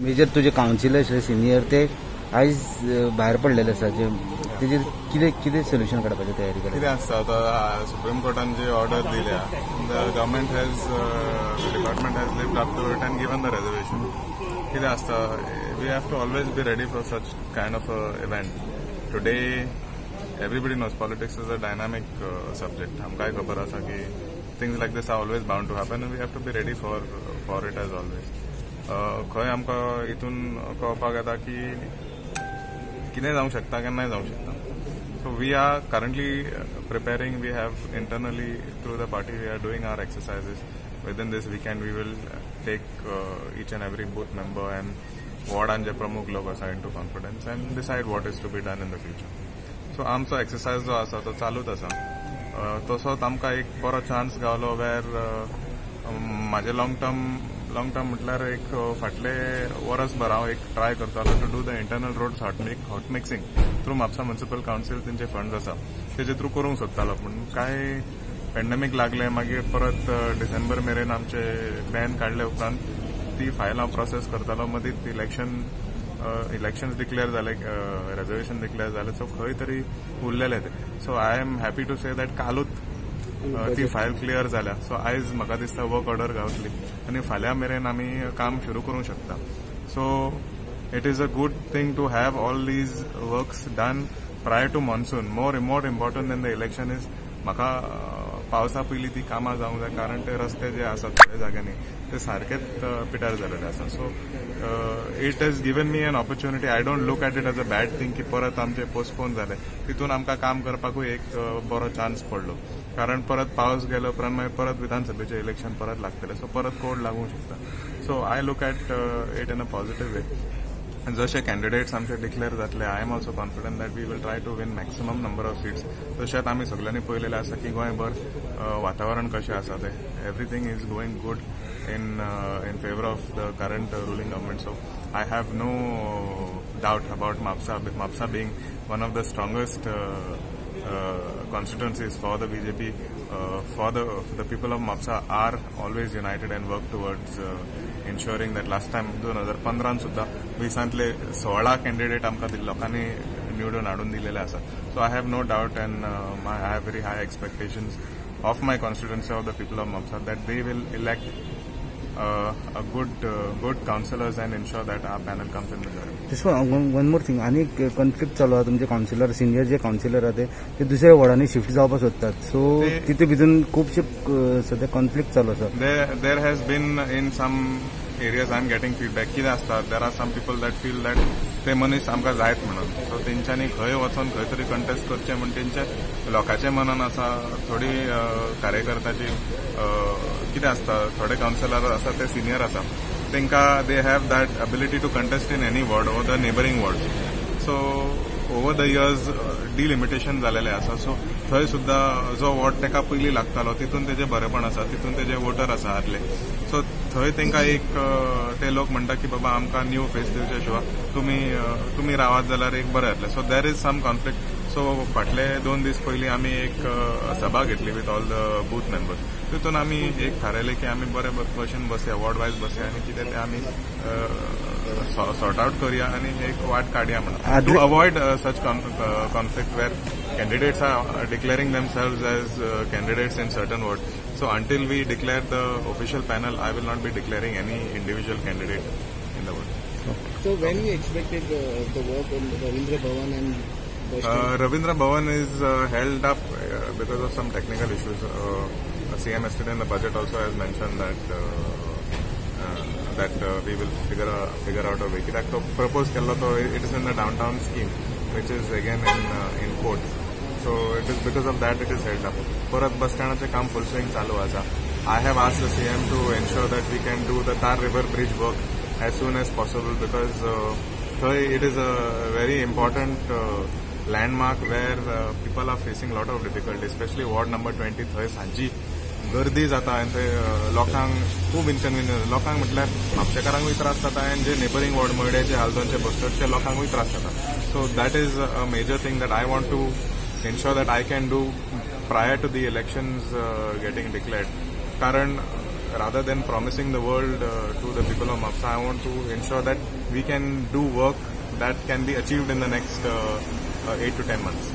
Major तुजे councillor senior ते आयज भायर पडलेले आसा, तेजेर कितें कितें सोल्युशन काडपाची तयारी कितें आसता आतां सुप्रीम कोर्टान जी ऑर्डर दिल्या, the government has department has lived up to it and given the reservation. कितें आसता, we have to always be ready for such kind of event. Today everybody knows politics is a dynamic subject. आमकांय खबर आसा की things like this are always bound to happen and we have to be ready for it as always. खंय आमकां हितून कळपाक येता की कितें जावंक शकता, केन्नाय जावंक शकता. So we are currently preparing. We have internally through the party we are doing our exercises. Within this weekend we will take each and every booth member and वॉर्डांचे प्रमुख लोक आसा into confidence and decide what is to be done in the future. So आमचो exercise जो आसा तो चालूच आसा. तसोच आमकां एक बरो चान्स गावलो वेर म्हाजे लॉंग टर्म म्हटल्यार एक फाटले वरसभर हांव एक ट्राय करतालो to do the internal roads hot mixing through Mapusa municipal council. तेंचे फंड्स आसा तेजे थ्रू करूंक सोदतालो, पूण कांय पेंडेमीक लागले, मागीर परत डिसेंबर मेरेन आमचे बॅन काडले उपरांत ती फायल हांव प्रोसेस करतालो. मदींच इलेक्शन्स डिक्लेअर जाले, रेजर्वेशन डिक्लेअर जाले, सो खंय तरी उरलेले ते. So I am happy to say that कालूच ती फायल क्लियर जाल्या. सो आयज म्हाका दिसता वर्क ऑर्डर गावतली आनी फाल्यां मेरेन आमी काम सुरू करूंक शकता. So it is a good thing to have all these works done prior to monsoon. More important than the election is म्हाका पावसा पयलीं ती कामां जावंक जाय, कारण ते रस्ते जे आसा थोड्या जाग्यांनी ते सारकेच पिटार जाल्ले आसा. So it has given me an opportunity. I don't look at it as a bad thing की परत आमचे पोस्टपोन जाले, तितून आमकां काम करपाकूय एक बरो चान्स पडलो, कारण परत पावस गेलो उपरांत मागीर परत विधानसभेचें इलेक्शन परत लागतलें, सो परत कोड लागूंक शकता. So I look at it in a positive way. जशे कॅन्डिडेट्स आमचे डिक्लेअर जातले, I am also confident that we will try to win maximum number of seats. तशेंच आमी सगल्यांनी पळयलेलें आसा की गोंयभर वातावरण कशें आसा तें. Everything is going good in favour of the current ruling government. So I have no doubt about Mapusa, Mapusa being one of the strongest constituencies for the BJP. For the people of Mapsa are always united and work towards ensuring that last time 2015 सुद्धा 20 16 candidate आमकां लोकांनी निवडून हाडून दिलेले आसा. So I have no doubt and I have very high expectations of my constituency, of the people of Mapusa, that they will elect a good councillors and ensure that our panel comes in majority. This one more thing, आनी conflict चालू आहा. तुमचे councillor senior जे councillor आहा ते दुसऱ्या वॉर्डांनी shift जावपाक सोदतात, so तितून भितून खुबशे सद्या कॉन्फ्लिक्ट चालू आसा. There has been in some areas I am getting feedback. कितें आसता, there are some people that feel that ते मनीस आमकां जायत म्हणून, सो तेंच्यांनी खंय वचोन खंय तरी कंटेस्ट करचें म्हूण तेंच्या लोकांच्या मनान आसा. थोडी कार्यकर्त्याची कितें आसता, थोडे कावन्सिलर आसा ते सिनियर आसा, तांकां they have that ability to contest in any ward or the neighbouring ward. So over the years delimitation जालेलें आसा, सो थंय सुद्दां जो वॉर्ड ताका पयलीं लागतालो तितून तेजें बरेपण आसा, तितून तेजे वोटर आसा आदले. सो थंय तांकां एक ते लोक म्हणटा की बाबा आमकां न्यू फेस दिवचे शिवाय तुमी रावात जाल्यार एक बरें जातलें. So there is some conflict. So फाटले 2 दीस पयलीं आमी एक सभा घेतली with all the booth members. तितून आमी एक थारायलें की आमी बरे भशेन बसया, वॉर्ड वायज बसया आनी कितें तें आमी सॉर्ट आउट करुया आनी एक वाट काडया म्हणून, to avoid such conflict where candidates are declaring themselves as candidates in certain ward. So until we declare the official panel, I will not be declaring any individual candidate in the ward. Okay. So when you expected the work on Ravindra Bhavan and Ravindra Bhavan is held up because of some technical issues. CM yesterday in the budget also has mentioned that we will figure out a way. Kidak to propose kello to it is in the downtown scheme, which is again in court. So it is because of that it is held up. Parat bus stand काम full swing चालू आसा. I have asked the CM to ensure that we can do the Tar River Bridge work as soon as possible, because it is a very important landmark where people are facing lot of difficulty, especially ward number 20. थंय Sanji गर्दी जाता आनी थंय लोकांक खूब inconvenience. लोकांक म्हटल्यार म्हापशेकारांकूय त्रास जाता आनी जे नेबरींग वॉर्ड मयड्याचे, हालदोनचे, बस्तोडचे लोकांकूय त्रास जाता. So that is a major thing that I want to ensure that I can do prior to the elections getting declared. कारण Rather than promising the world to the people of Mapusa, I want to ensure that we can do work that can be achieved in the next 8 to 10 months.